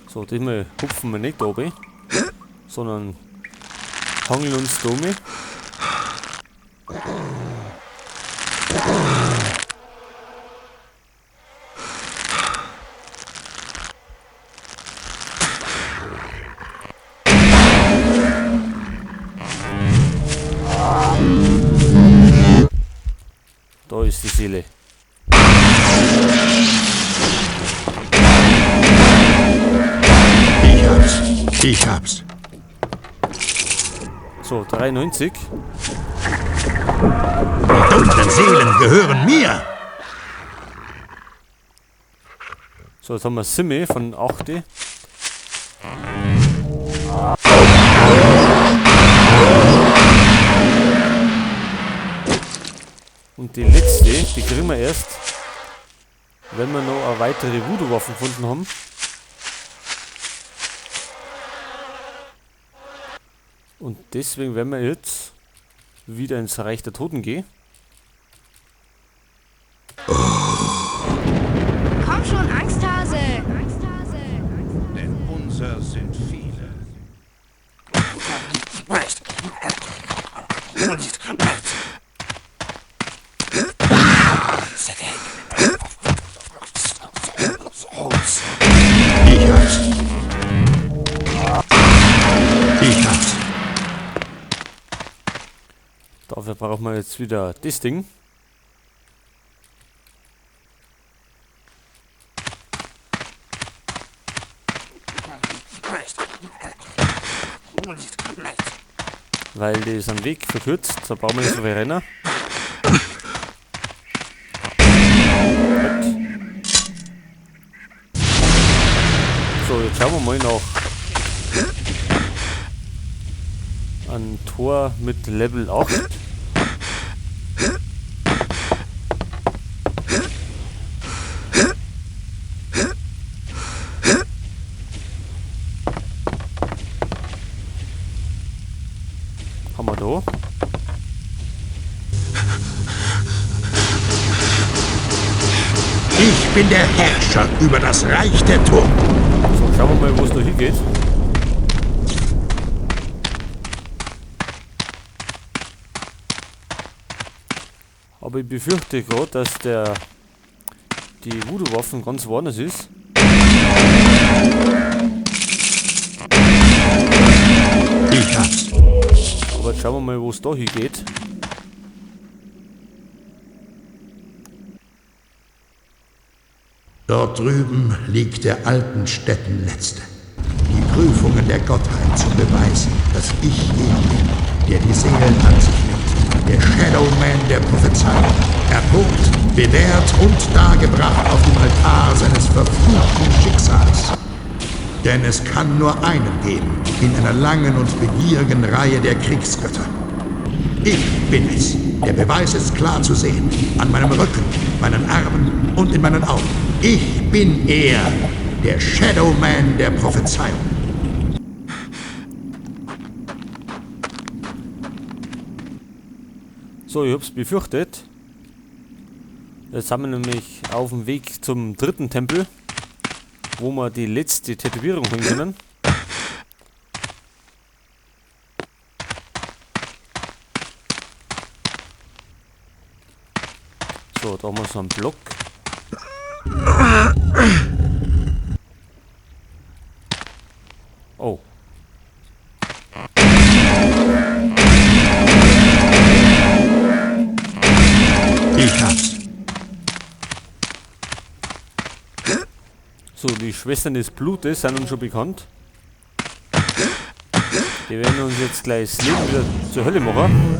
So, diesmal hupfen wir nicht oben, sondern hangeln uns da um. Da ist die Seele. Ich hab's. Ich hab's. So, 93. Die dunklen Seelen gehören mir. So, jetzt haben wir Simme von 8. Und die letzte, die kriegen wir erst, wenn wir noch eine weitere Voodoo-Waffe gefunden haben. Und deswegen werden wir jetzt wieder ins Reich der Toten gehen. Komm schon, Angsthase! Denn unser sind viele. Ich hab's. Ich hab's. Dafür brauchen wir jetzt wieder das Ding. Weil das einen Weg verkürzt, da brauchen wir nicht so viel Renner. Gut. So, jetzt schauen wir mal nach ein Tor mit Level 8. Haben wir da. Ich bin der Herrscher über das Reich der Toten. So, schauen wir mal, wo es da hingeht. Aber ich befürchte gerade, dass die Voodoo-Waffen ganz woanders ist. Ich hab's. Aber jetzt schauen wir mal, wo es da hingeht. Dort drüben liegt der alten Stätten letzte. Die Prüfungen der Gottheit zum Beweis, dass ich er bin, der die Seelen an sich nimmt. Der Shadow Man der Prophezeiung. Erprobt, bewährt und dargebracht auf dem Altar seines verfluchten Schicksals. Denn es kann nur einen geben in einer langen und begierigen Reihe der Kriegsgötter. Ich bin es. Der Beweis ist klar zu sehen. An meinem Rücken, meinen Armen und in meinen Augen. Ich bin er, der Shadow Man der Prophezeiung. So, ich hab's befürchtet. Jetzt sind wir nämlich auf dem Weg zum dritten Tempel, wo wir die letzte Tätowierung holen können. So, da haben wir so einen Block. Oh. Ich hab's. So, die Schwestern des Blutes sind uns schon bekannt. Die werden uns jetzt gleich das Leben wieder zur Hölle machen.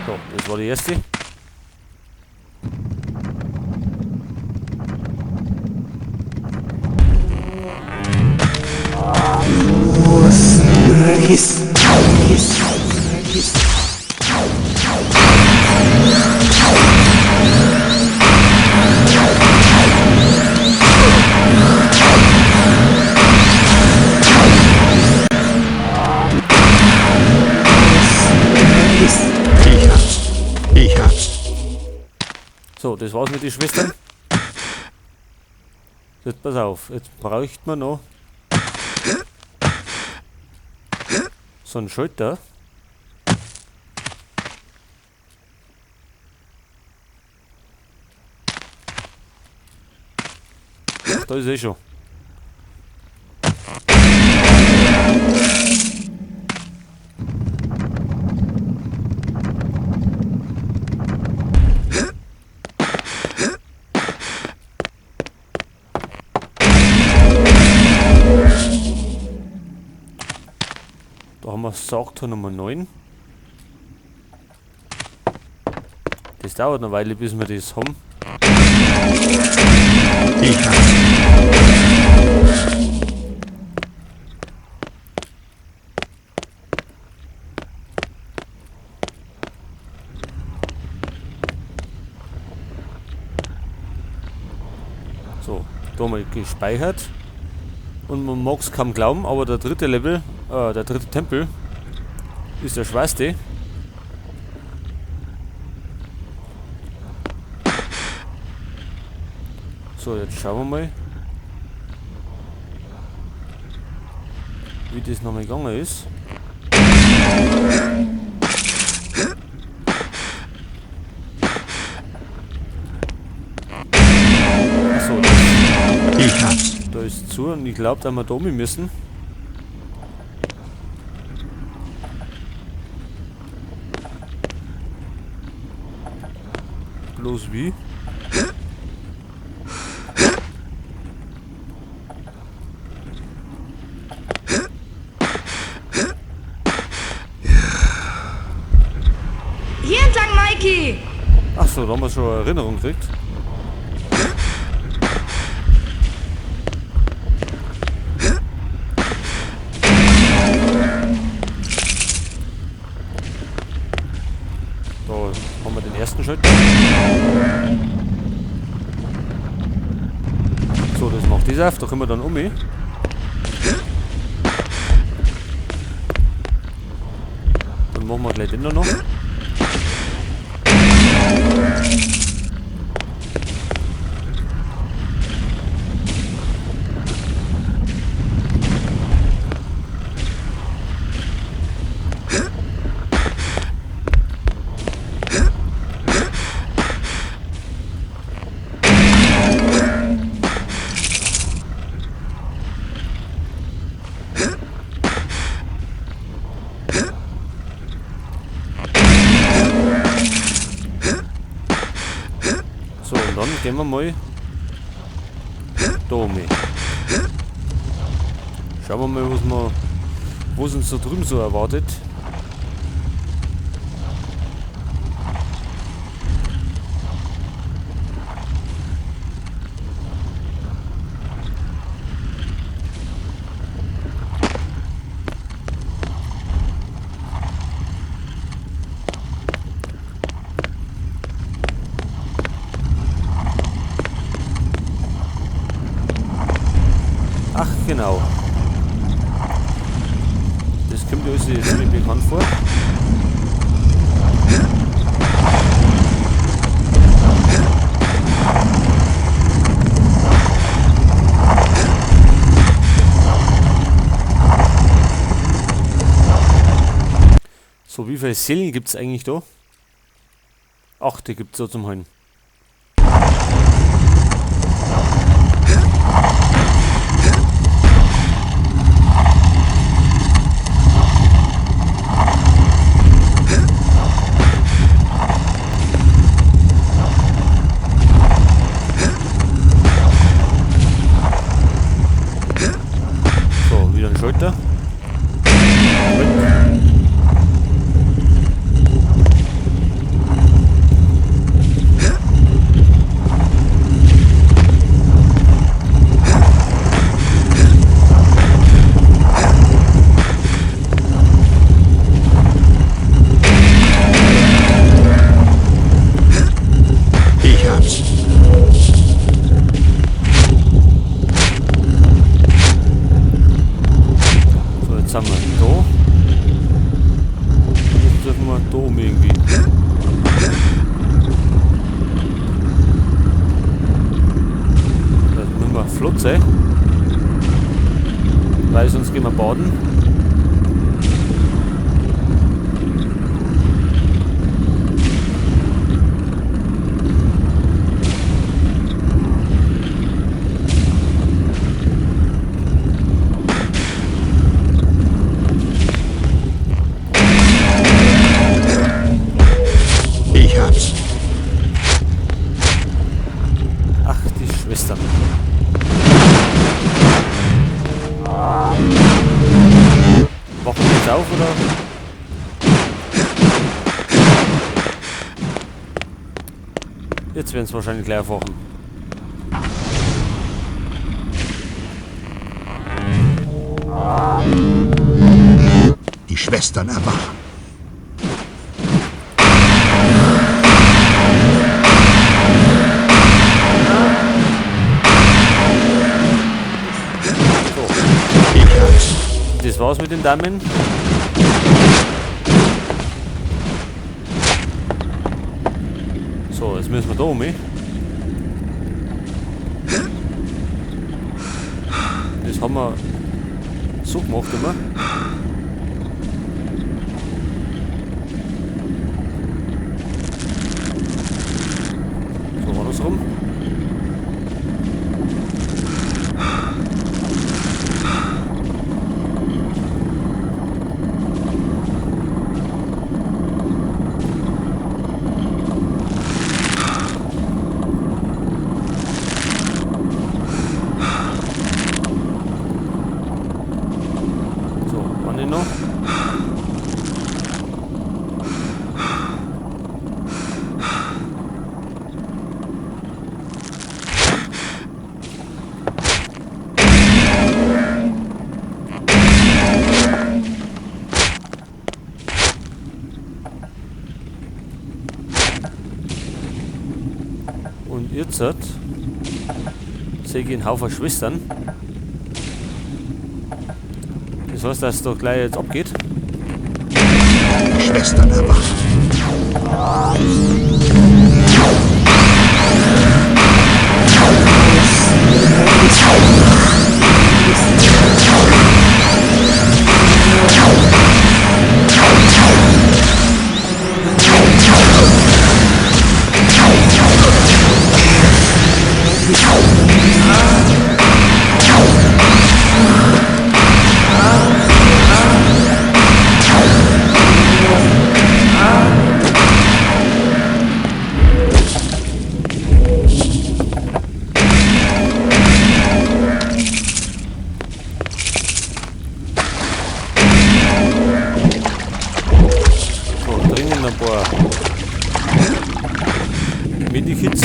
So, das war die erste. Ich hab's. Ich hab's. So, das war's mit den Schwestern. Jetzt pass auf, jetzt braucht man noch so einen Schalter. Ach, da ist eh schon. Da haben wir Sargtor Nummer 9. Das dauert eine Weile, bis wir das haben. Ich hab's. So, da mal gespeichert. Und man mag's kaum glauben, aber der dritte Level, der dritte Tempel ist der schwerste. So, jetzt schauen wir mal, wie das nochmal gegangen ist. Achso, Ich hab's. da ist zu und ich glaub, da wir da um müssen. Bloß wie? Hier entlang, Mikey! Achso, da haben wir schon eine Erinnerung gekriegt. Da haben wir den ersten Schalter. So, das macht das auf, da können wir dann um. Dann machen wir gleich den da noch. So, und dann gehen wir mal da um. Schauen wir mal, was uns da drüben so erwartet. Ach, genau. Das kommt uns jetzt ziemlich bekannt vor. So, wie viele Seelen gibt's eigentlich da? 8, die gibt's da zum Holen. So, wieder ein Schalter. baden. Ich hab's. Ach, die Schwestern. Wachen wir jetzt auf, oder? Jetzt werden sie wahrscheinlich gleich aufwachen. Die Schwestern erwachen. So. Ich hab's. Das war's mit den Damen. So, jetzt müssen wir da um. Das haben wir so gemacht immer. So, andersrum. So, eine noch. Und jetzt sehe ich einen Haufen Schwestern. Das heißt, dass es doch gleich jetzt abgeht. Die Schwestern erwachen. So, dringend ein paar Medikits.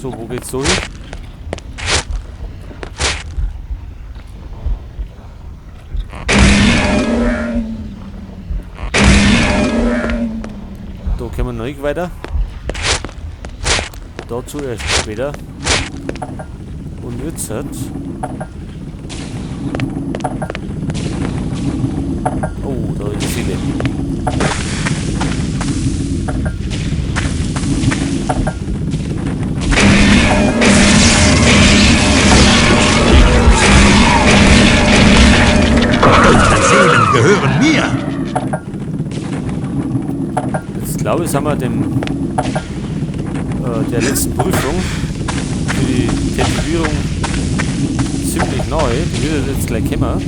So, wo geht's so hin? Da kommen wir noch nicht weiter. Dazu erst später. Und jetzt hat. Oh, da ist viele. Unsere Seelen gehören mir. Jetzt glaube ich, sind wir dem, der letzten Prüfung für die Tätowierung ziemlich neu. Die wird jetzt gleich kommen.